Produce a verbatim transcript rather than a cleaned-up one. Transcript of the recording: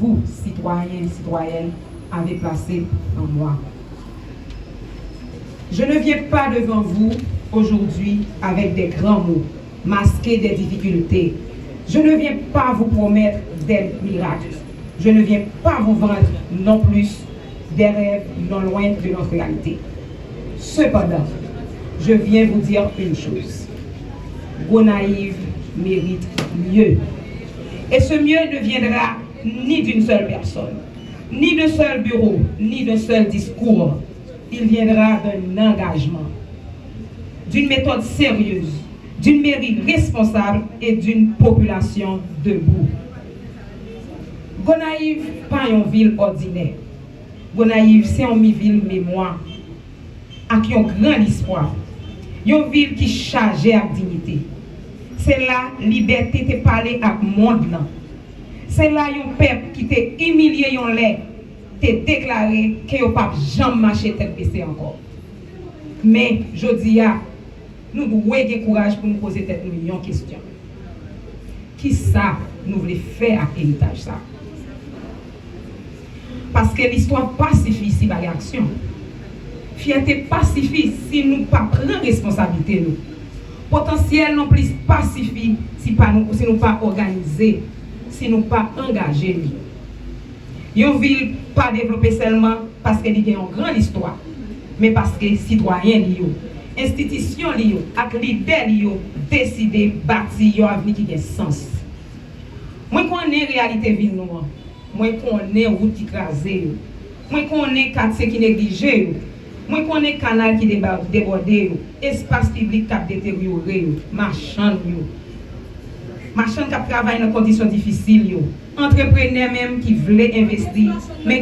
vous, citoyens et citoyennes, avez placé en moi. Je ne viens pas devant vous aujourd'hui avec des grands mots, masquer des difficultés. Je ne viens pas vous promettre des miracles. Je ne viens pas vous vendre non plus des rêves non loin de notre réalité. Cependant, je viens vous dire une chose. Gonayiv mérite mieux. Et ce mieux ne viendra ni d'une seule personne, ni d'un seul bureau, ni d'un seul discours. Il viendra d'un engagement, d'une méthode sérieuse, d'une mairie responsable et d'une population debout. Gonayiv pa yon vil òdinè. Gonayiv se yon mi- vil memwa ak yon gran listwa. Yon vil ki chaje ak diyite. Se la libète te pale ak mond lan. Se la yon pèp ki te imilye yon lè te deklare ke yo p ap janm mache tèt bese ankò. Men, jodi a, nou dwe gen kouraj pou nou poze tèt nou yon kesyon. Kisa nou vle fè ak eritaj sa? Paske listwa pa sifi si pa gen aksyon. Fyète pa sifi si nou pa pran responsablite nou. Potansyèl non plis pa sifi si pa nou, si nou pa òganize, si nou pa angaje nou. Yon vil pa devlope sèlman paske li gen yon gran istwa, men paske sitwayen li yo, enstitisyon li yo ak lidè li yo deside bati yon avni ki gen sans. Mwen konnen reyalite vil nou an. Mwen konnen wout ki kraze yo. Mwen konnen katye ki neglije yo. Mwen konnen kanal ki deba- debòde yo, espas piblik k ap deteryore yo, machann yo, machann k ap travay nan kondisyon difisil yo, antreprenè menm ki vle envesti, men